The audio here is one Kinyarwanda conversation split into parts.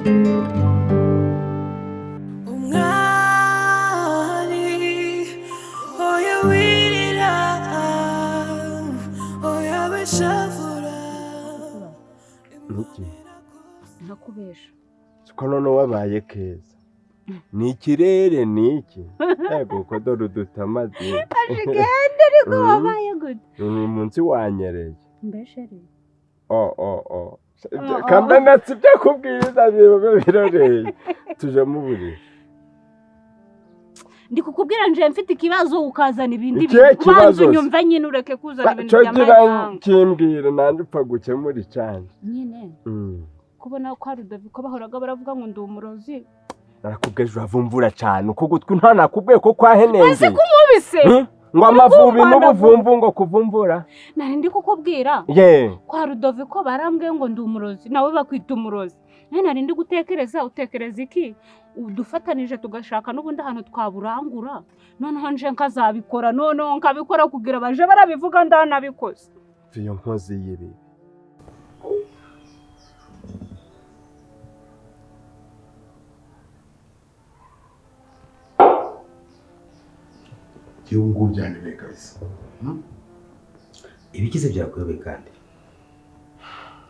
Umwari, oya wirira, oya wishavura. Niki? Ntakubesha. Siko none wabaye keza, ni ikirere, ni iki? Yego ko dore udutamazi. Genda, ariko wabaye gute? Uyu munsi wanyereye. Mbeshere. O kambe natsi ibyo kubwiriza biba biroreye, tuje mu buriri. Ndi kukubwira nje mfite ikibazo, ukazana ibindi. Ikihe Bintu kibazo ubanza se? Unyumve nyine, ureke kuzana ibintu Cyo gira by'amanyanga. Kimbwira nanjye upfa gukemura icyanjye. Nyine kubona ko hari Rudoviko bahoraga baravuga ngo ndi umurozi. Narakubwiye ejo uravumvura cyane uko gutwi, nta nakubwiye ko kwahenengeye. Kumubise. Ngo amavubi kumpanda. N'ubuvumvu ngo kuvumvura. Nari ndi kukubwira ye kwa Rudoviko barambwiye ngo ndi umurozi, nawe bakwita umurozi. Nawe nari ndi gutekereza, utekereza iki udufatanije tugashaka n'ubundi ahantu twaburangura, noneho nje nkazabikora, noneho nkabikora kugira baje barabivuga ndanabikoze. Iyo nkozi y'ibi. Njyewe ubu ngubu byanyobeye kabisa. Ibikize byakuyobeye kandi?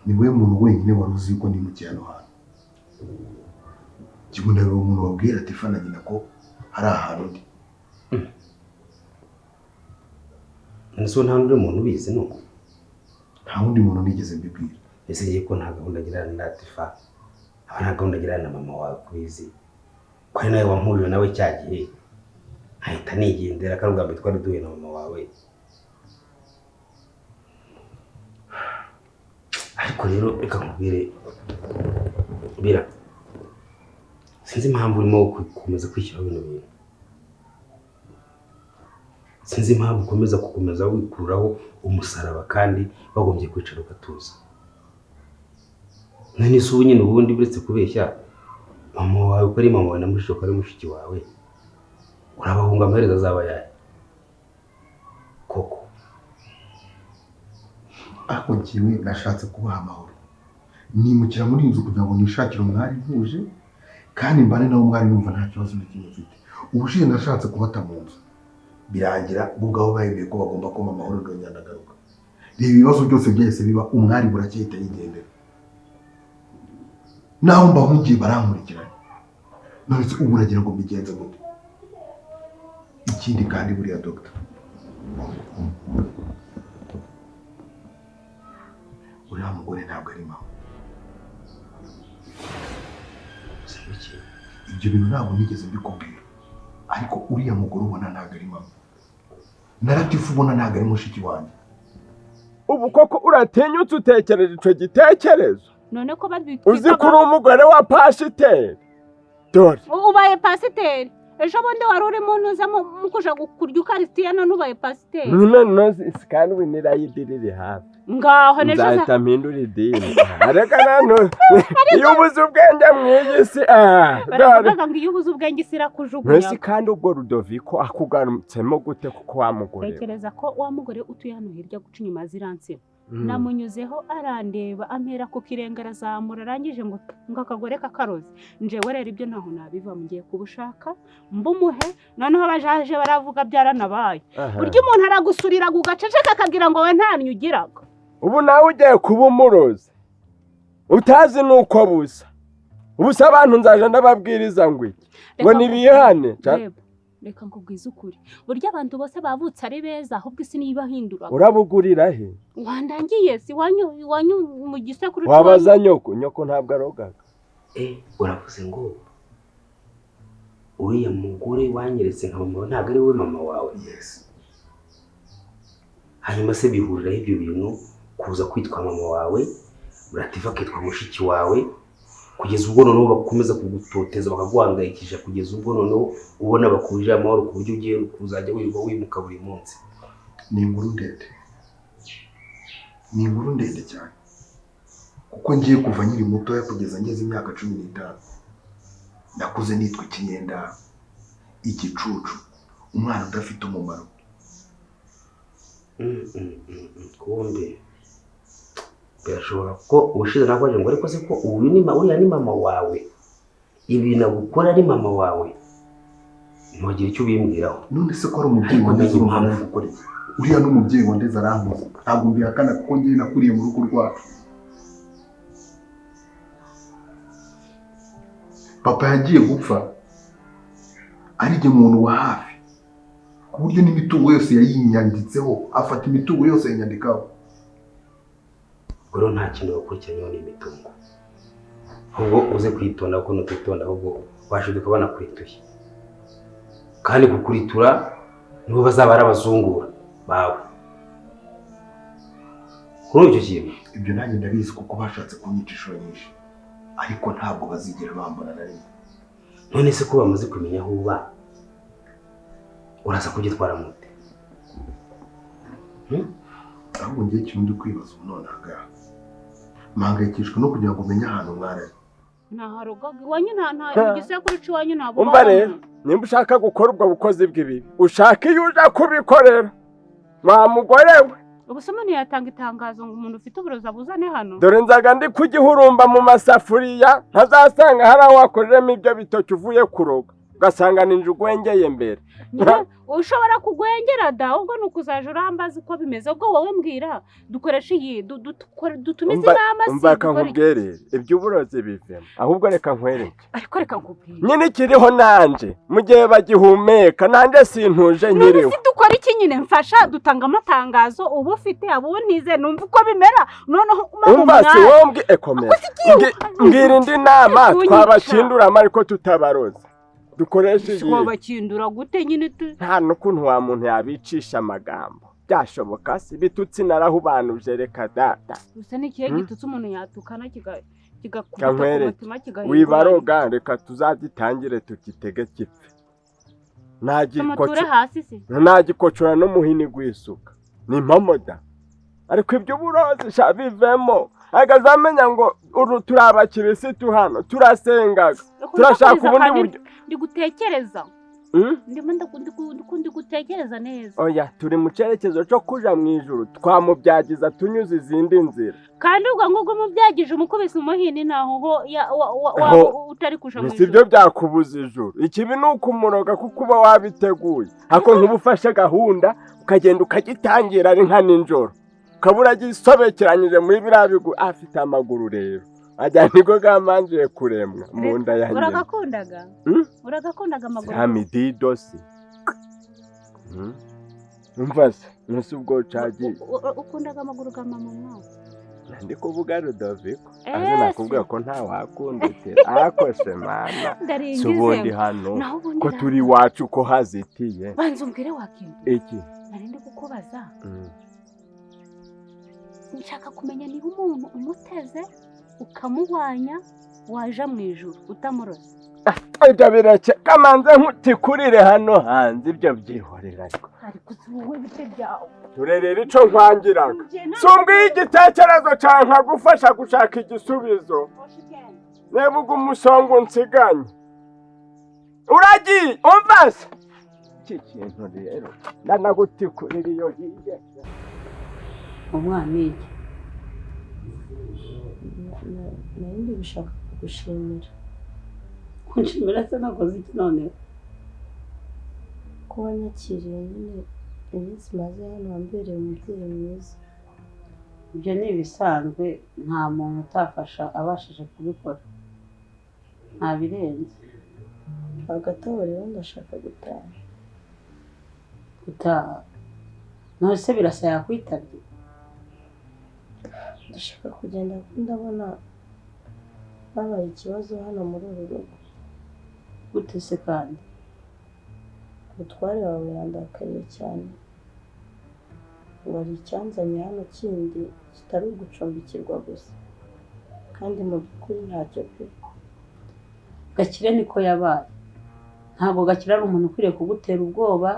Ni wowe muntu wenyine wari uzi yuko nimukiye hano hantu. Njyewe ndabona umuntu wabwira Tifa na nyina ko hari ahantu ndi. None se nta n'undi muntu ubizi nuko? Nta wundi muntu nigeze mbibwira. Ese ngiye ko nta gahunda agirana na Tifa, aba nta gahunda agirana na mama wawe kubizi, ko ari nawe wampurije nawe cya gihe nkahita nigendera, ko ari ubwa mbere twari duhuye na mama wawe. Ariko rero reka nkubwire bira, sinzi impamvu urimo gukomeza kwishyiraho bino bintu, sinzi impamvu ukomeza gukomeza wikururaho umusaraba kandi bagombye kwicara ugatuza. None se ubu nyine ubundi uretse kubeshya mama wawe ko ari mama wawe na mushiki wawe ko ari mushiki wawe, urabahunga, amaherezo azaba ayahe koko? Ariko njyewe nashatse kubaha amahoro, nimukira muri iyi nzu kugira ngo nishakire umwari ntuje kandi mbane nawe umwari numva nta kibazo na kimwe mfite. Ubushize nashatse kubata mu nzu, birangira bo ubwabo bemeye ko bagomba kumpa amahoro, ndongera ndagaruka. Reba ibibazo byose byahise biba, umwari buracyahita yigendera, naho mbahungiye barankurikirana. None se ubu uragira ngo mbigenze gute? Ikindi kandi, buriya dogita, uriya mugore ntabwo ari mama. Iki? Ibyo bintu ntabwo nigeze mbikubwira, ariko uriya mugore ubona ntabwo ari mama, na Latifu ubona ntabwo ari mushiki wanjye. Ubu koko uratinyutse utekereje icyo gitekerezo? None ko badwitwika. Uzi ko uri umugore wa pasiteri, dore. Ubaye pasiteri ejo bundi, wari uri mu ntuza mu kuja kurya ukarisitiya, none ubaye pasiteri. None nozi kandi ubu nirayidiri iri hafi. Ngaho n'ejo Nzahita mpindura idini. Ariko nano iyo ubuze ubwenge mu iyi si, dore. Baravugaga ngo iyo ubuze ubwenge isi irakujugunya. Mbese kandi ubwo Rudoviko akugarutsemo gute kuko wamugore we? Tekereza ko wa mugore utuye hano hirya guca inyuma ziransina, namunyuzeho arandeba, ampera ku kirenge arazamura, arangije ngo akagore kakaroze. Njewe rero ibyo ntaho nabiva, ngiye kubushaka mbumuhe, noneho bajaje baravuga byaranabaye. Burya umuntu aragusurira ugaceceka akagira ngo we nta ugiraga. Ubu nawe ugiye kuba umurozi utazi nuko busa ubusa, abantu nzaje ndababwiriza ngo iki? Ngo Reka nibihane. Reba, reka nkubwize ukuri, burya abantu bose bavutse ari beza, ahubwo isi niyo ibahindura. Urabugurira he? Wandangiye si iwanyu, iwanyu mu gisekuru Wabaza nyoko, nyoko ntabwo arogaga. Uravuze ngo uriya mugore wanyeretse nka mama wawe ntabwo ari we mama wawe? Yes. Hanyuma se bihuriraho ibyo bintu kuza kwitwa mama wawe, Latifa akitwa mushiki wawe, kugeza ubwo noneho bakomeza kugutoteza bakaguhangayikisha, kugeza ubwo noneho ubona bakuje amahoro ku buryo ugiye kuzajya wirirwa wimuka buri munsi? Ni inkuru ndende, ni inkuru ndende cyane, kuko ngiye kuva nkiri mutoya kugeza ngeze imyaka 15 nakuze nitwa ikinyendaro, igicucu, umwana udafite umumaro. Kumbe Birashoboka ko ubushize nakwaje ngo ariko se ko uyu ni uriya ni mama wawe, ibintu agukora ari mama wawe, ntugire icyo ubimbwiraho. None se ko ari umubyeyi Ariko wandeze, menye urumva impamvu. nari gukora iki? Uriya ni umubyeyi wandeze, arankuza, ntabwo mbihakana kuko njyewe nakuriye mu rugo rwacu. Papa yagiye gupfa ari jye muntu wa hafi, ku buryo n'imitungo yose yayinyanditseho, afata imitungo yose ayinyandikaho. Ubwo rero nta kintu bakurikiranyeho n'imitungo, ahubwo uze kwitonda, kuko nutitonda ahubwo washiduka banakurituye, kandi kukuritura nibo bazaba ari abazungura bawe kuri icyo kintu. Ibyo nanjye ndabizi kuko bashatse kunyica inshuro nyinshi, ariko ntabwo bazigera bambona na rimwe. None se ko bamaze kumenya aho uba, uraza kubyitwara mute? Ahubwo ngiye ikintu ndi kwibaza ubu nonaha ngaha, mpangayikishwa no kugira ngo umenye ahantu mwari. Ntaharogaga iwanyu, nta igisekuru cy'iwanyu ntabwo. Umva rero, nimba ushaka gukora ubwo bukozi bw'ibibi, ushaka iyo uja kubikorera wa mugore we. Ubu se umuntu yatanga itangazo ngo umuntu ufite uburozi abuzane hano? Dore nzaga ndi kugihurumba mu masafuriya, ntazasanga hari aho wakoreramo ibyo bitoki uvuye kuroga, ugasanga ni injugu wengeye mbere. Nyine ushobora kugwengera da, ubwo ni ukuzaja urambaza uko bimeze. Ubwo wowe mbwira, dukoresha iyi dutumize inama se? Umva, reka Dukore iki? nkubwire, iby'uburozi bivemo, ahubwo reka nkwereke. Ariko reka nkubwire. Nyine ikiriho nanje mu gihe bagihumeka, nanje sintuje None nkiriho. se dukora iki nyine? Mfasha, dutanga amatangazo, uba ufite abuntize, numva uko bimera noneho mama. Umva si Umwanya. wowe ekomera. Mbwira indi nama. Kunyica. Twabakinduramo ariko tutabaroza, dukoresha iyi. Wabakindura gute nyine tu? Nta n'ukuntu wa muntu yabicisha amagambo byashoboka, si ibitutsi narahubanuje, reka data. Gusa ni ikihe Hmm? gitutsi umuntu yatukana kigakubita ku Kankwereke. mutima kigahindura? Wibaroga, reka tuzagitangire tugitege gipfe. Tumuture hasi se? Ntagikocora n'umuhini gw'isuka ni mpamoda, ariko iby'uburozi sha bivemo, agazamenya ngo uru turi abakirisitu hano turasengaga, turashaka ubundi Kandi buryo. Ndi gutekereza. Hmm? Ndimo ndi gutekereza neza. Oya, turi mu cyerekezo cyo kuja mu ijuru, twamubyagiza tunyuze izindi nzira. Kandi ubwo ngubwo umubyagije umukubise umuhini, ntaho ho Ho. utari kuja mu Si ijuru. byo byakubuza ijuru, ikibi ni ukumuroga kuko uba wabiteguye, ariko nkuba ufashe gahunda ukagenda ukagitangira ari nka nijoro, ukaba uragisobekeranyije muri biriya bigu afite amaguru rero ajya niko gamanjiye kuremwa mu nda ya nyina. Uragakundaga? Hmm? Uragakundaga amaguru? Ya midido si. Umva se, ntusi ubwo cagiye. Ukundaga amaguru ga mama mwana? Ndi kuvuga Rudoviko. Eh, Aze nakubwira ko nta wakundutira akose mana. Si ubundi Ndaringize. hano Naho ubundi ko turi iwacu ko hazitiye. Banza umbwire wakintu. Iki? Nari ndi kukubaza. Nshaka kumenya niba umuntu umuteze ukamuhwanya waja mu ijuru utamuroze. Ibyo bireke, kamanze nkutikurire hano hanze, ibyo byihorera ariko. Ariko si wowe, bite byawe? Turerera ico nkwangiraga. Si umbwiye igitekerezo cyawe nkagufasha gushaka igisubizo. Niba ubwo umusongo unsiganye. Uragiye, umva se. Iki kintu rero ndanagutikurira iyo hirya. Umwana iki? Nari ndi gushaka kugushimira. Kunshimira se nakoze iki noneho? Ko wanyakiriye nyine, iminsi maze hano wambereye umubyeyi mwiza. Ibyo ni ibisanzwe, nta muntu utafasha abashije kubikora, nta birenze. Hagati aho rero ndashaka gutaha. Gutaha? None se Birasa yakwitabye? Ndashaka kugenda kuko ndabona habaye ikibazo hano muri uru rugo. Gute se kandi? Umutware wawe yandakariye cyane, ngo hari icyanzanye hano kindi kitari ugucumbikirwa gusa, kandi mu by'ukuri ntacyo pe. Gakire niko yabaye. Ntabwo Gakire ari umuntu ukwiriye kugutera ubwoba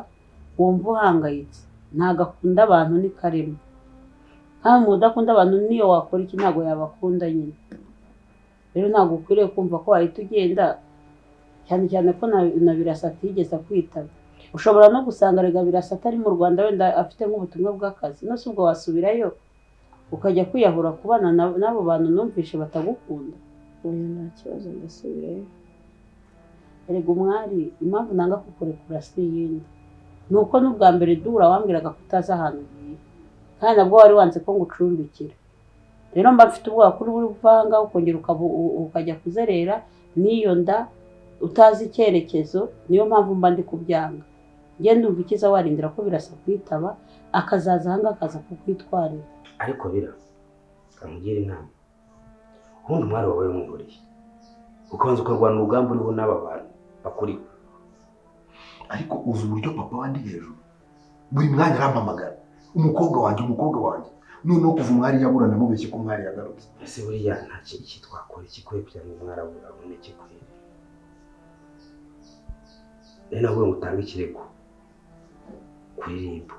wumva uhangayitse. Ntabwo akunda abantu, ni karema. Nta muntu udakunda abantu, niyo wakora iki ntabwo yabakunda nyine. Rero ntabwo ukwiriye kumva ko wahita ugenda, cyane cyane ko na Birasa atigeze akwitaba. Ushobora no gusanga rega Birasa atari mu Rwanda, wenda afite nk'ubutumwa bw'akazi. Nose ubwo wasubirayo Ukajya kwiyahura kubana n'abo bantu numvishe batagukunda. Oya, nta kibazo, ndasubirayo. Erega umwari, impamvu nanga kukurekura si iyindi, ni uko n'ubwa mbere duhura wambwiraga ko utazi ahantu ugiye, kandi nabwo wari wanze ko ngucumbikira. Rero mba mfite ubwoba kuri buri uvanga ukongera ukajya kuzerera n'iyo nda utazi icyerekezo. Niyo mpamvu mba ndi kubyanga. Ngende ndumva ikiza warindira ko Birasa kwitaba, akazaza aha ngaha akaza kukwitwarira. Ariko Bira, kamugira inama, ubundi umwari wawe wamwihoreye ukabanza ukarwana urugamba uriho n'aba bantu bakuriho. Ariko uzi uburyo papa wandi hejuru buri mwanya arampamagara, umukobwa wanjye, umukobwa wanjye. Noneho kuva umwari yabura namubeshye ko umwari yagarutse. Ese buriya nta kintu twakora ikikwiye kugira ngo umwari aboneke kwe? Rero nawe ngo utange ikirego kuri RIB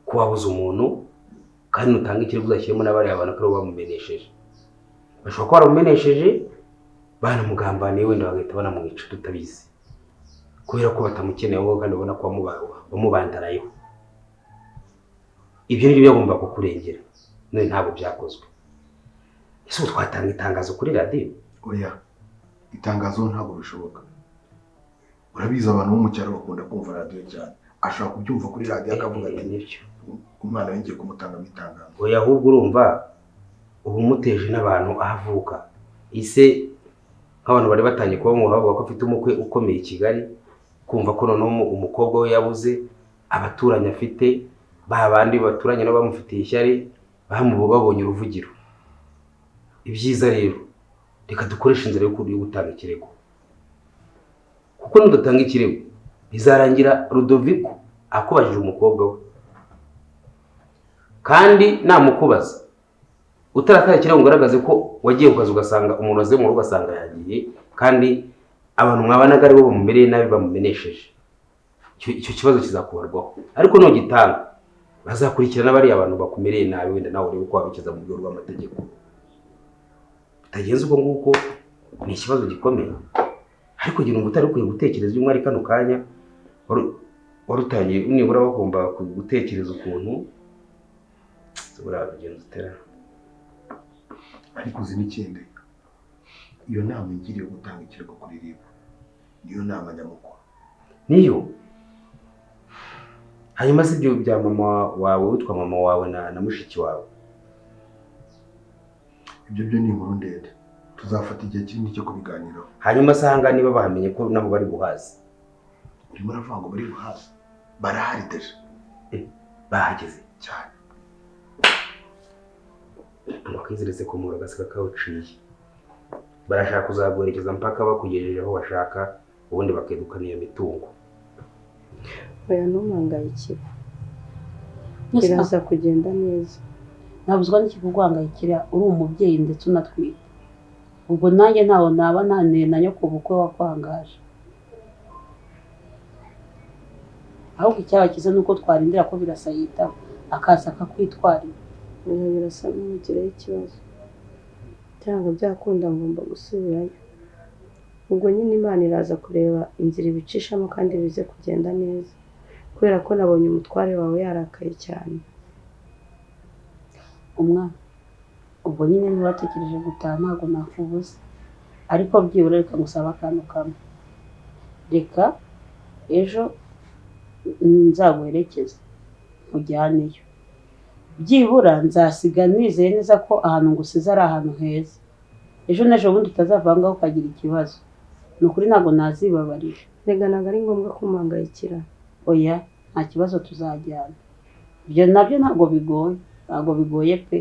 ko wabuze umuntu, kandi nutanga ikirego uzashyiremo n'abariya bantu ko aribo bamumenesheje. Bashobora kuba baramumenesheje banamugambaniye, wenda bagahita banamwica tutabizi, kubera ko batamukeneye wowe, kandi ubona ko wamubandarayeho. Ibyo ni byo byagomba kukurengera, none ntabwo byakozwe. Ese ubu twatanga itangazo kuri radiyo? Oya, itangazo ntabwo bishoboka. Urabizi abantu bo mu cyaro bakunda kumva radiyo cyane. Ashobora kubyumva kuri radiyo akavuga ati Nibyo, umwana we ngiye kumutangamo itangazo. Oya, ahubwo urumva uba umuteje n'abantu aho avuka. Ise nk'abantu bari batangiye kuba bavuga ko afite umukwe ukomeye i Kigali, kumva ko noneho umukobwa we yabuze, abaturanyi afite ba bandi baturanye nabo bamufitiye ishyari, babonye uruvugiro. Ibyiza rero reka dukoreshe inzira yo gutanga ikirego, kuko nudatanga ikirego bizarangira Rudoviko akubajije umukobwa we, kandi namukubaza utaratanga ikirego ngo ugaragaze ko wagiye ku kazi ugasanga umuntu aze mu rugo ugasanga yagiye, kandi abantu mwabanaga aribo bamumereye nabi bamumenesheje, icyo kibazo kizakubarwaho. Ariko nugitanga bazakurikirana bariya abantu bakumereye nabi, wenda nawe urebe uko wabikiza mu rwego rw'amategeko. Bitagenze uko nguko ni ikibazo gikomeye. Ariko ngira ngo utari ukwiye gutekereza uyu mwari kano kanya wari utangiye nibura bagomba gutekereza ukuntu urabigenza utera. Ariko uzi n'ikindi, iyo nama ingiriye gutanga ikirego kuri RIB niyo nama nyamukuru. Niyo. Hanyuma si ibyo bya mama wawe witwa mama wawe na mushiki wawe? Ibyo byo ni inkuru ndende, tuzafata igihe kinini cyo kubiganiraho. Hanyuma se ahangaha niba bahamenye ko nabo bari buhazi? Urimo uravuga ngo bari buhazi? Barahari deje. Bahageze cyane. Ngo ku muro gasika kawuciye, barashaka kuzaguherekeza mpaka bakugejeje aho bashaka, ubundi bakedukana iyo mitungo. Oya, ntumpangayikire, biraza kugenda neza. Ntabuzwa n'ikikuguhangayikira, uri umubyeyi ndetse unatwite. Ubwo nanjye ntaho naba naniye na nyoko bukwe wakwangaje. Ahubwo icyaba cyiza ni uko twarindira ko Birasa yitaba akaza akakwitwarira. Oya, Birasa ntugireho ikibazo, cyangwa byakunda ngomba gusubirayo. Ubwo nyine Imana iraza kureba inzira ibicishamo kandi bize kugenda neza, kubera ko nabonye umutware wawe yarakaye cyane. Umwana, ubwo nyine ntibatekereje gutaha, ntabwo nakubuza, ariko byibura reka ngusaba akantu kamwe. Reka ejo nzaguherekeze nkujyaneyo, byibura nzasiga nizeye neza ko ahantu ngusize ari ahantu heza. Ejo n'ejo bundi utazavangaho ukagira ikibazo. Ni ukuri ntabwo nazibabarira. Rega ntabwo ari ngombwa kumuhangayikira. Oya, nta kibazo, tuzajyana. Ibyo nabyo ntabwo bigoye, ntabwo bigoye pe.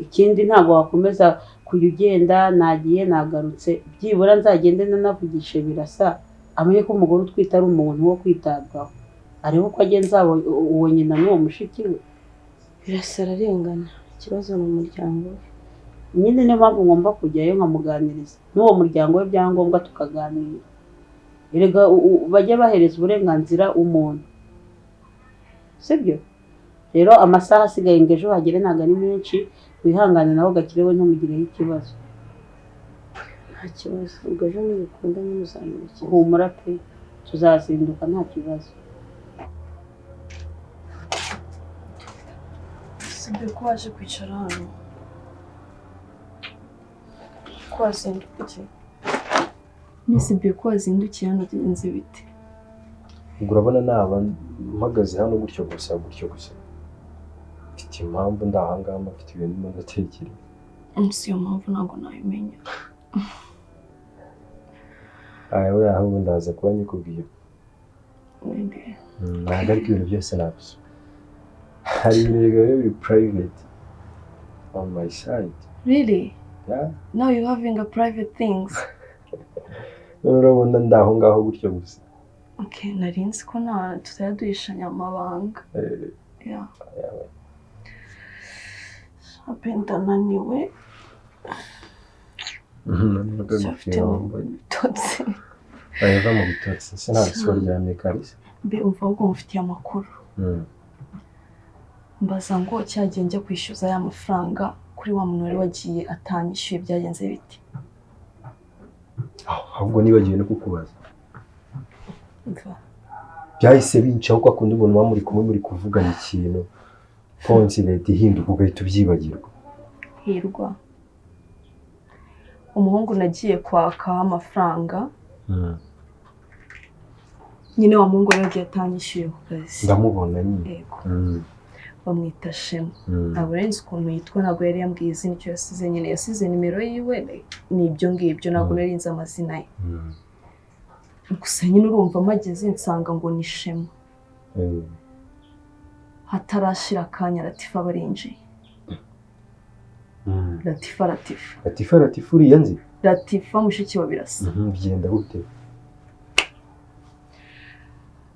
Ikindi ntabwo wakomeza kujya ugenda nagiye nagarutse, byibura nzagende nanavugishe Birasa, amenye ko umugore utwite ari umuntu wo kwitabwaho, arebe uko agenza uwo nyina n'uwo mushiki we. Birasa ararengana, ikibazo ni umuryango we. Nyine niyo mpamvu ngomba kujyayo nkamuganiriza n'uwo muryango we, byangombwa tukaganira. Erega bajya bahereza uburenganzira umuntu, sibyo? Rero amasaha asigaye ngo ejo hagere ntabwo ari menshi, wihangane nawe Gakire we ntumugireho ikibazo. Nta kibazo, ubwo ejo nibikunda nyine uzamurekeza. Humura pe, tuzazinduka nta kibazo. Sibye ko waje kwicara hano, ko wazindukiye. Nisibye ko wazindukiye hano, byagenze bite? Ubwo urabona naba mpagaze hano gutyo gusa gutyo gusa? Mfite impamvu ndi aha ngaha, mfite ibintu ndimo ndatekereza. Si iyo mpamvu ntabwo nabimenya. Aya we, ahubwo ndaza kuba nyikubwiye. Wende. Ntabwo ariko ibintu byose nabyo. Hari ibintu biba biri private on my side. Really? Yeah. Now you having a private things? None urabona ndi aho ngaho gutyo gusa? Okay, nari nzi ko nta tutajya duhishanya amabanga. Yeah. Yeah. Abe, ndananiwe. Cyafite ibitotsi. Bava mu bitotsi se? Ntabwo si waryamye kabisa. Mbe umva, ahubwo mufitiye amakuru. Mbaza ngo cyagiye njya kwishyuza ya mafaranga kuri wa muntu wari wagiye atanyishyuye, byagenze bite? Ahubwo nibagiwe no kukubaza. Umva. Byahise bincaho ko akunda umuntu muba muri kumwe, muri kuvugana ikintu, ponsi leta ihinduka ugahita ubyibagirwa. Hirwa, umuhungu nagiye kwaka amafaranga nyine, wa muhungu wari wagiye atanyishyuye ku kazi. Ndamubona nyine. Yego. Bamwita Shema. Ntabwo nari nzi ukuntu yitwa, ntabwo yari yambwiye izina. Icyo yasize nyine, yasize nimero yiwe, ni ibyo ngibyo, ntabwo nari nzi amazina ye. Gusa nyine urumva mpageze nsanga ngo ni Shema. Hatarashira akanya Latifa barinjiye. Latifa, Latifa. Latifa, Latifa uriya nzi? Latifa mushiki wa Birasa. Bigenda gute?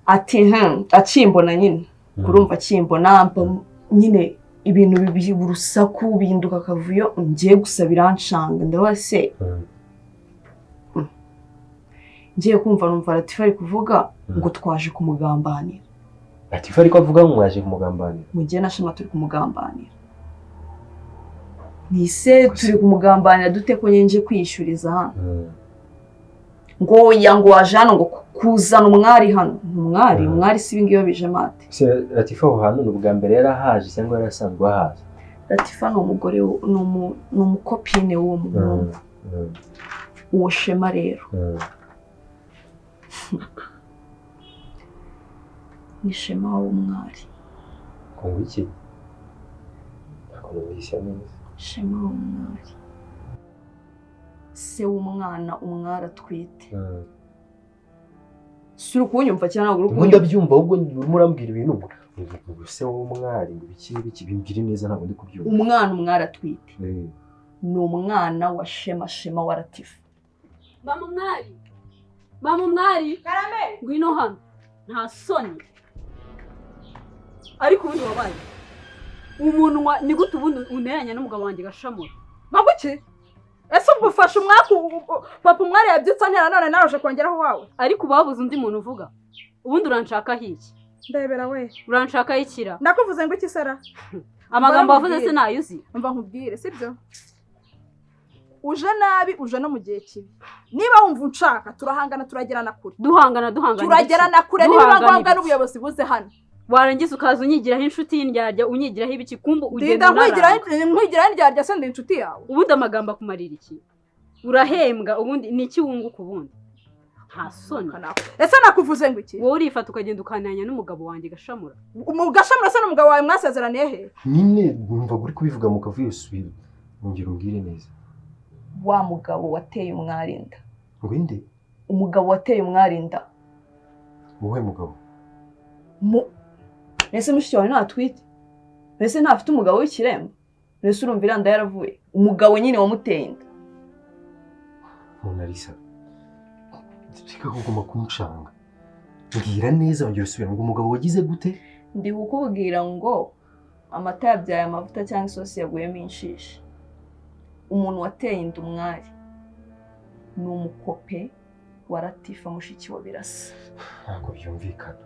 Ati akimbona nyine, kurumva akimbona nyine ibintu bibi, urusaku bihinduka akavuyo. Ngiye gusa biranshanga, ndabaza se. Ngiye kumva numva Latifa ari kuvuga ngo twaje kumugambanira. Latifa ariko avuga ngo mwaje kumugambanira? Mu gihe na Shema turi kumugambanira. Nise turi kumugambanira dute ko nje kwiyishyuriza hano? Ngo oya, ngo waje hano ngo kuzana umwari hano, umwari, umwari si ibingibi bije mate. Se Latifa aho hantu ni ubwa mbere yari ahaje cyangwa yari asanzwe ahazi? Latifa ni umugore ni umukopine w'uwo muhungu, uwo Shema rero. Ni Shema w'umwari. Ngo iki? Ntabwo numvise neza. Shema w'umwari, se w'umwana umwari atwite. Si uri kunyumva cyangwa ntabwo uri Ubu kunyumva? Ndabyumva, ahubwo urimo urambwira ibintu ngo se w'umwari, ngo ibiki n'ibiki, bimbwire neza, ntabwo ndi kubyumva. Umwana umwari atwite ni umwana wa Shema, Shema wa Latifa. Mama umwari, mama umwari, ngwino hano. Nta soni? Ariko ubundi wabaye umunwa ni gute? Ubundi unteranya n'umugabo wanjye Gashamura? Maguki? Ese ubwo ufashe umwaku papa umwari yabyutse antera, none nawe uje kongeraho wawe? Ariko uba wabuze undi muntu uvuga? Ubundi uranshakaho iki? Ndebera we. Uranshakaho ikira? Ndakuvuze ngo iki sera? Amagambo wavuze se Nkubwire. nayo uzi? Umva nkubwire, sibyo? Uje nabi, uje no mu gihe kibi. Niba wumva unshaka, turahangana, turagerana kure. Duhangana, duhangana ibiki? Turagerana kure niba Duhangana ngombwa ibiki? n'ubuyobozi buze hano. Warangiza ukaza unyigiraho inshuti y'indyarya, unyigiraho ibiki? Kumbu ugenda Ndinda unaranga. nkwigiraho indyarya se? Ndi inshuti yawe? Ubundi amagambo akumarira iki? Urahembwa? Ubundi ni iki wunguka? Ubundi nta soni? Ese nakuvuze ngo iki? Wowe urifata ukagenda ukananya n'umugabo wanjye Gashamura. Mu Gashamura se n'umugabo wawe mwasezeraniye he? Nyine numva uri kubivuga mu kavuyo, subira ongera umbwire neza. Wa mugabo wateye umwari inda. Ngo inde? Umugabo wateye umwari inda. Wowe mugabo? Mu ese mushiki wawe ntatwite? Mbese ntafite umugabo w'ikiremba? Mbese urumva iriya nda yaravuye? Umugabo nyine wamuteye inda. Monalisa, reka kuguma kumucanga, mbwira neza, ongera usubira ngo umugabo wagize gute? Ndi kukubwira ngo amata yabyaye amavuta cyangwa isosi yaguyemo inshishi. Umuntu wateye inda umwari ni umukope wa Latifa mushiki wa Birasa. Ntabwo byumvikana,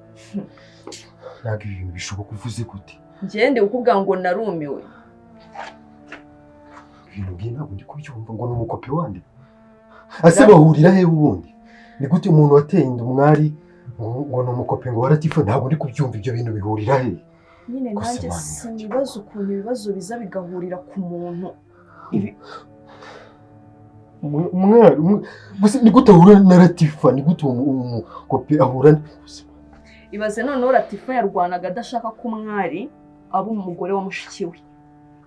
ntabwo ibi bintu bishoboka. Uvuze gute? Njyewe ndi kukubwira ngo narumiwe. Ibintu bwiye ntabwo ndi kubyumva. Ngo ni umukope wande? Ase bahurira he? Ubundi ni gute umuntu wateye inda umwari ngo ni umukope ngo wa Latifa? Ntabwo ndi kubyumva, ibyo bintu bihurira he? Nyine nanjye sinibaza ukuntu ibibazo biza bigahurira ku muntu. Ibi Umwari gusa ni gute ahura na Latifa, ni gute umukope ahura? Ibaze noneho Latifa yarwanaga adashaka ko umwari aba umugore wa mushiki we,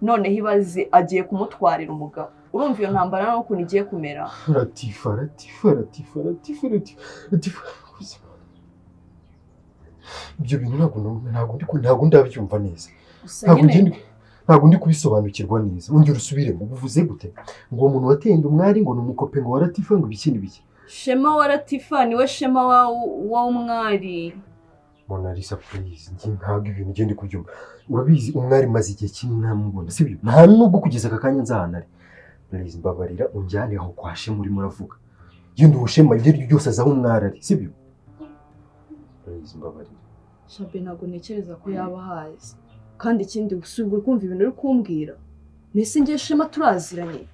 noneho ibaze agiye kumutwarira umugabo. Urumva iyo ntambara nawe ukuntu igiye kumera. Latifa, Latifa, Latifa, Latifa, Latifa, Latifa. Ibyo bintu ntabwo ndabyumva neza. Ntabwo ndi kubisobanukirwa neza. Ongera usubiremo, uvuze gute ngo uwo muntu wateye inda umwari ngo ni umukope ngo wa Latifa ngo ibiki n'ibiki? Shema wa Latifa niwe Shema wa umwari. Monalisa please, njye ntabwo ibintu ngende kubyumva. Urabizi umwari maze igihe kinini ntamubona, sibyo? Nta nubwo kugeza aka kanya nzahana ari. Please mbabarira unjyane aho kwa Shema urimo uravuga. Yenda uwo Shema ibyo aribyo byose azi aho umwari ari, sibyo? Please mbabarira. Shabe ntabwo ntekereza ko yaba ahazi. Kandi ikindi usubwe kumva ibintu uri kumbwira. Nese ngiye Shema turaziranye.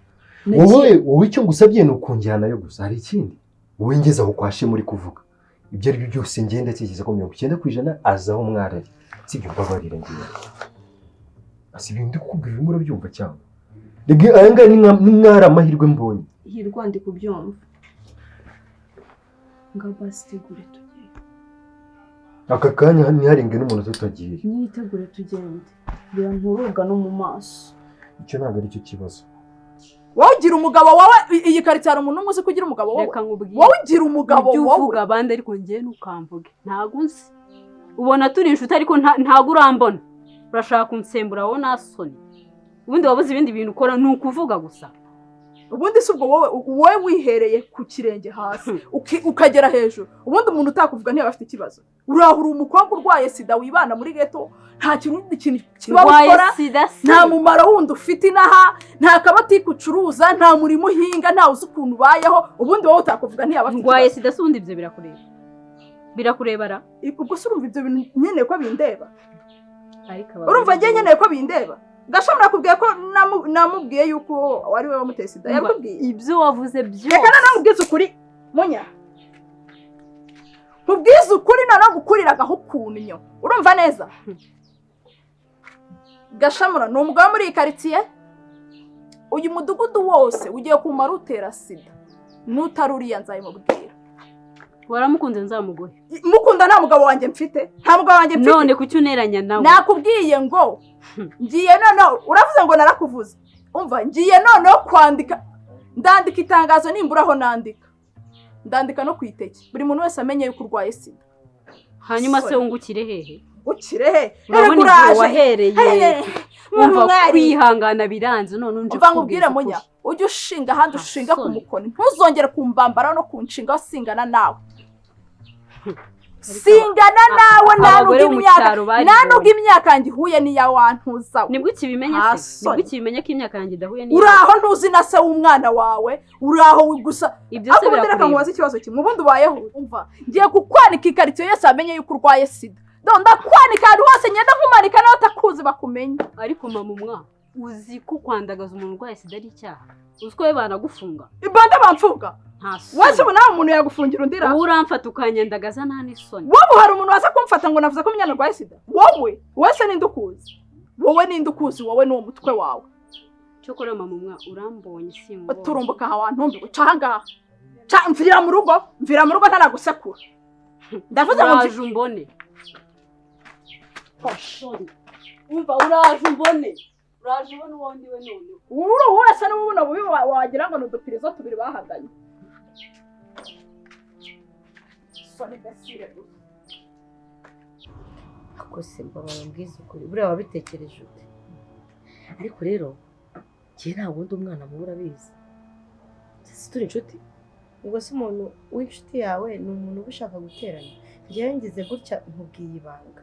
Wowe icyo ngusabye ni ukunjyanayo gusa, hari ikindi? Wowe ngeze aho kwa Shema uri kuvuga. Ibyo aribyo byose ngenda ntekereza ko 90% azi aho umwari ari. Sibyo mbabarira ngiye. Asi ibintu ndi kukubwira urimo urabyumva cyangwa? Rega aya ngaya ni mwari amahirwe mbonye. Hirwa ndi kubyumva. Ngaba sitegure tugende. Aka kanya ntiharenge n'umuntu tutagiye. Nyitegure tugende. Biranturuga no mu maso. Icyo ntabwo ari cyo kibazo. Wowe ugira umugabo wowe, iyi karitsiye hari umuntu umwe uzi ko ugira umugabo wowe. Wowe ugira umugabo wowe. Uvuga abandi ariko njye ntukamvuge. Ntago unzi. Ubona turi inshuti ariko ntago urambona. Urashaka kunsembura wowe nasoni. Ubundi wabuze ibindi bintu ukora ni ukuvuga gusa. Ubundi si ubwo wowe wihereye ku kirenge hasi ukagera hejuru. Ubundi umuntu utakuvuga ntiyaba afite ikibazo. Urahura umukobwa urwaye sida wibana muri ghetto, nta kintu kiba ukora, nta mumaro wundi ufite inaha, nta kabati kucuruza, nta murimo uhinga, nta uzi ukuntu ubayeho. Ubundi wowe utakuvuga ntiyaba afite ikibazo. Urwaye sida se ubundi ibyo birakureba? Birakureba ra? Ubwo se urumva ibyo bintu nkeneye ko bindeba? Urumva njye nkeneye ko bindeba? Gashobora nakubwiye ko namubwiye yuko wari we wamuteye sida. Yabikubwiye? Ibyo wavuze byose. Reka namubwize ukuri munya. Nkubwize ukuri nanagukuriragaho ukuntu nyo. Urumva neza? Gashamura ni umugabo muri iyi karitsiye. Uyu mudugudu wose ugiye kumara utera sida. Nutari uriya nzayimubwira. Waramukunze nzamuguhe. Mukunda nta mugabo wanjye mfite. Nta mugabo wanjye mfite. None kuki uneranya nawe? Nakubwiye ngo ngiye noneho uravuze ngo narakuvuze. Umva ngiye noneho kwandika, ndandika itangazo nimbura aho nandika. Ndandika no kwiteke. Buri muntu wese amenye yuko urwaye sida. Hanyuma se wungukire hehe? Ukire he? Urabona igihe wahereye. Umva kwihangana biranze none unje kubwira munya. Ujye ushinga ahandi ushinga ku mukoni. Ntuzongere kumbambara no kunshinga singana nawe. Singana nawe nta imyaka yanjye ihuye n'iya wantuza. Nibwo ukibimenya se? Nibwo ukibimenya ko imyaka yanjye idahuye n'iya? Uraho ntuzi na se w'umwana wawe, uraho gusa. Ibyo se birakureba. Nkubaze ikibazo kimwe, ubundi ubayeho. Umva, ngiye kukwanika ikaritsiye yose amenye yuko urwaye sida. Ndakwanika ahantu hose ngenda nkumanika nawe atakuzi bakumenye. Ariko mama umwa, uzi ko kwandagaza umuntu urwaye sida ari icyaha? Uzi ko we banagufunga? Ibande bamfunga? Wese ubu nawe umuntu yagufungira undira. Wowe uramfata ukanyandagaza nta n'isoni. Wowe hari umuntu waza kumfata ngo navuze ko umwana arwaye sida? Wowe wese ninde ukuzi? Wowe ninde ukuzi? Wowe n'uwo mutwe wawe. Cyokora mama umwa urambonye simbonye. Turumbuka aha wantumbi uca aha ngaha. Ca mvira mu rugo, mvira mu rugo ntaragusekura. Ndavuze ngo uraje umbone. Umva uraje umbone. Uraje ubone uwo ndiwe none. Uri wese n'ubuno bubi wagira ngo ni udupirizo tubiri bahaganye. Akose mbabara mbwiza ukuri, buriya wabitekereje ute? Ariko rero njye nta wundi umwana mubi urabizi. Si turi inshuti? Ubwo se umuntu w'inshuti yawe ni umuntu uba ushaka guteranya? Njyewe ngize gutya nkubwiye ibanga.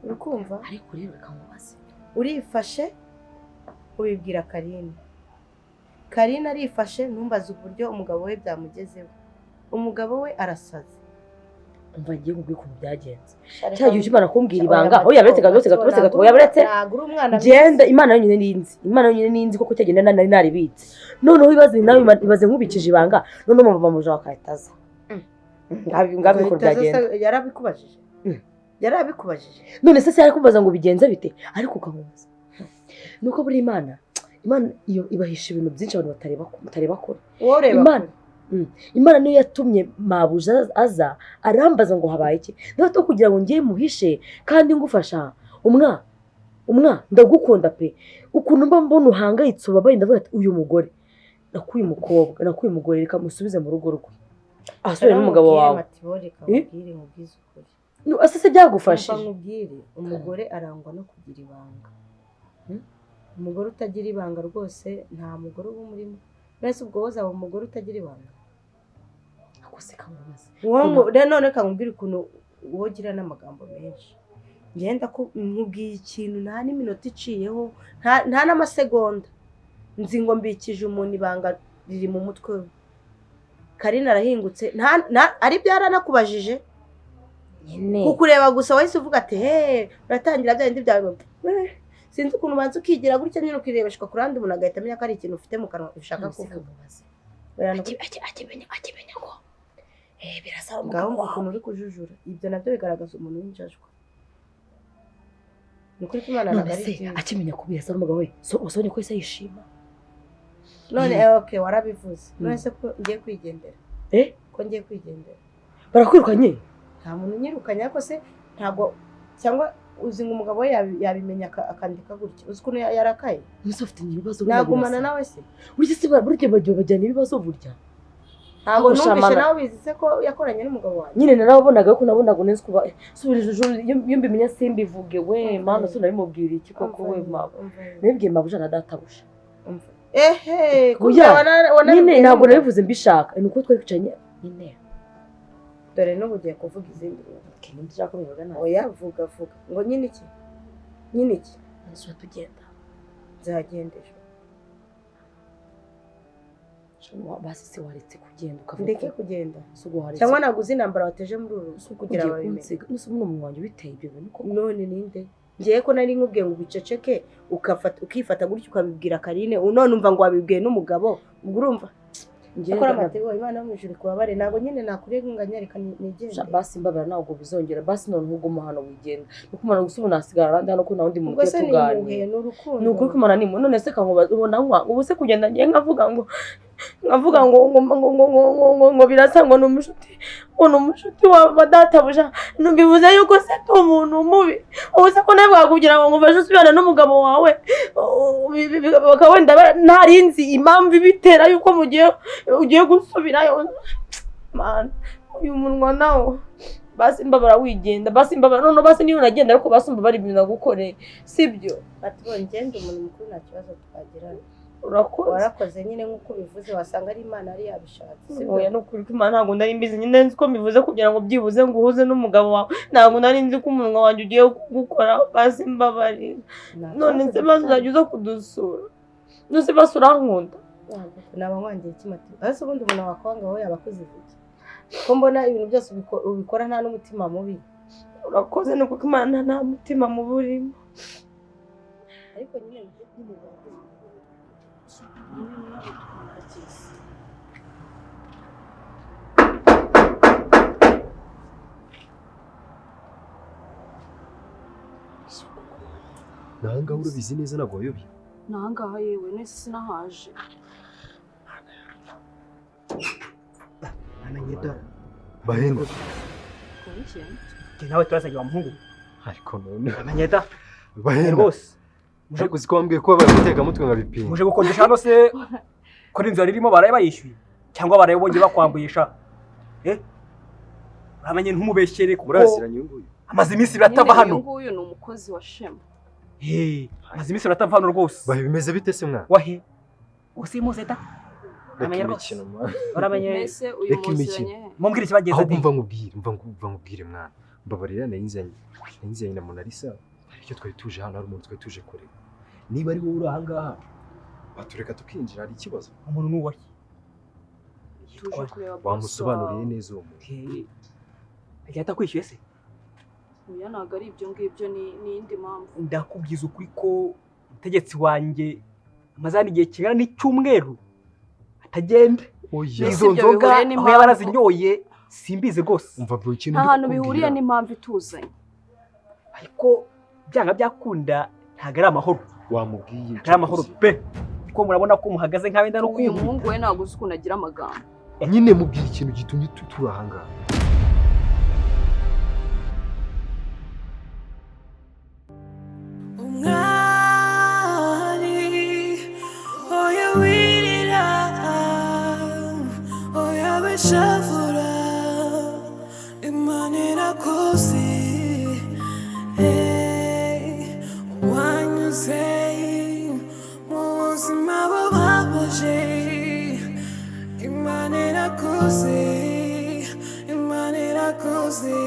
Uri kumva? Ariko rero reka nkubaze. Urifashe ubibwira Karine. Karine arifashe ntumbaze uburyo umugabo we byamugezeho. Umugabo we arasaze. Umva ngiye nkubwire ukuntu byagenze. Cya gihe ukimara kumbwira ibanga, aho yabaretse gato gato gato yabaretse. Genda Imana yonyine ninzi. Imana yonyine ninzi koko cyagenda nari naribitse. Noneho ibaze nawe ibaze nkubikije ibanga, noneho mama muje wakahitaza. Ngabi ukuntu byagenze. Yarabikubajije. Yarabikubajije. None se yari kumbaza ngo bigenze bite? Ariko ukamubaza. Nuko buri Imana, Imana iyo ibahisha ibintu byinshi abantu batareba kure. Imana Imana niyo yatumye mabuja aza arambaza ngo habaye iki? Ndato kugira ngo ngiye muhishe kandi ngufasha. Umwa ndagukunda pe. Ukuntu mba mbona uhangayitse ubabaye ndavuga ati uyu mugore nakuye umukobwa nakuye umugore reka musubize mu rugo rwe. Asubire n'umugabo wawe. No ase byagufashije. Nkubwire umugore arangwa no kugira ibanga. Umugore utagira ibanga rwose nta mugore uba umurimo. Nese ubwo woza umugore utagira ibanga. Akoseka nkubaze. Wowe rero none kankubwira ukuntu wogira n'amagambo menshi. Ngenda ko nkubwiye ikintu nta n'iminota iciyeho nta n'amasegonda. Nzi ngo mbikije umuntu ibanga riri mu mutwe we. Karina arahingutse nta ari byaranakubajije. Kukureba gusa wahise uvuga ati he uratangira bya bindi byawe. Sinzi ukuntu ubanza ukigira gutya nyine ukirebeshwa ku ruhande umuntu agahita amenya ko ari ikintu ufite mu kanwa ushaka kuvuga. Akimenya ko birasaba umugabo wawe ukuntu uri kujujura. Ibyo nabyo bigaragaza umuntu w'injajwa. Ni ukuri ko Imana ntabwo ari byiza. Akimenya ko birasaba umugabo we so usone ko ese yishima. None okay warabivuze. None se ko ngiye kwigendera? Ko ngiye kwigendera. Barakwirukanye? Nta muntu unyirukanye ariko se ntabwo cyangwa uzi ngo umugabo we yabimenya akandika gutya. Uzi ukuntu yarakaye? Nuse ufite ibibazo nagumana nawe se. Burya se burya bajyana ibibazo burya. Ntabwo numvise nawe bizi ko yakoranye n'umugabo wanjye. Nyine narabonaga ko nabonaga nzi kuba subira ijuru iyo mbimenya simbivuge we mana so nabimubwira iki koko we mama. Nabibwiye mabuja na databuja. Ehe nyine ntabwo nabivuze mbishaka ni uko twari nyine. Dore n'ubu ugiye kuvuga izindi. Oya vuga vuga ngo nyine iki? Nyine iki? Nzajya tugenda. Nzagenda ejo. Basi se waretse kugenda ukavuga. Ndeke kugenda. Cyangwa naguze intambara wateje muri uru rugo kugira babimenye. Nuse umuntu wanjye biteye ibyo bintu koko. None ninde? Ngiye ko nari nkubwiye ngo ubiceceke ukafata ukifata gutyo ukabibwira Karine none umva ngo wabibwiye n'umugabo ubwo urumva. Akora amatego Imana yo mu ijuru kubabare ntabwo nyine nakurenganya reka nigende. Basi mbabara ntabwo bizongera basi none ntuguma hano wigenda. Nuko gusa ubu nasigara ahandi hano ko nta wundi muntu tuganira. Ni ukuri ko Imana ni none se kankubaza ubona nkwa ubu se kugenda ngiye nkavuga ngo ngo ngo ngo ngo birasa ngo ni umushuti ngo ni umushuti wa databuja ntubivuze yuko se ndi umuntu mubi ubu se ko nawe kugira ngo ngufashe usubirane n'umugabo wawe bakaba wenda ntarinzi impamvu ibitera yuko mugiye ugiye gusubirayo. Man uyu munwa nawo basi mbabara wigenda basi mbabara none basi niyo unagenda ariko basi mbabara ibintu nagukoreye sibyo. Ati ngende umuntu mukuru nta kibazo twagirana. Urakoze warakoze nyine nkuko bivuze wasanga ari Imana ari yabishatse. Oya no kuri ko Imana ntabwo nari mbizi nyine nzi ko mbivuze kugira ngo byibuze ngo uhuze n'umugabo wawe ntabwo nari nzi ko umunwa wanjye ugiye gukora basi mbabarira. None se maze uzajya uza kudusura nuse basi urankunda. Naba nkwangiye iki Mati? Ese ubundi umuntu wakwanga wowe yabakoze iki? Ko mbona ibintu byose ubikora nta n'umutima mubi. Urakoze no kuko Imana nta mutima mubi urimo. Ariko nyine Nahangaha urabizi neza ntabwo wayobye. Nahangaha yewe nese sinahaje. Bahenda. Nawe turasajya wa muhungu. Ariko none. Amanyeta. Bahenda. Rwose. Ariko uziko wambwiye ko babaye guteka nkabipinga. Muje gukodesha hano se ko inzu yari irimo baraye bayishyuye cyangwa baraye bongeye bakwambuyisha. Uramenye ntumubeshyere kuko muraziranye uyu nguyu. Amaze iminsi biratava hano. Uyu nguyu ni umukozi wa Shema. Amaze iminsi biratava hano rwose. Bahe bimeze bite se mwana? Wahe. Usimuze ta. Reka imikino mwana. Uramenye ese uyu muziranye. Mumbwire ikibagenza ati. Ahubwo mva nkubwire mwana. Mbabarira nayinzanye na Monalisa. Icyo twari tuje hano hari umuntu twari tuje kureba. Niba ari wowe uri aha ngaha batureka tukinjira hari ikibazo. Umuntu ni uwahe? Tuje kureba boss. Wamusobanuriye neza uwo muntu. Agiye atakwishyuye se? Oya ntabwo ari ibyo ngibyo ni indi mpamvu. Ndakubwiza ukuri ko umutegetsi wanjye amaze hano igihe kingana n'icyumweru atagenda. Oya. Izo nzoga aho yaba yarazinyoye simbizi rwose. Umva bro ikintu nta hantu bihuriye n'impamvu ituzanye. Ariko byanga byakunda ntabwo ari amahoro. Wamubwiye Ntabwo ari amahoro pe. Kuko murabona ko muhagaze nk'abenda no Uyu kunkubita. muhungu we ntabwo uzi ukuntu agira amagambo. Nyine mubwira ikintu gitumye turi aha ngaha. Umwari, oya wirira, oya wishavura, Imana irakuzi, hey, wanyuze mu buzima bubabaje, Imana irakuzi, Imana irakuzi.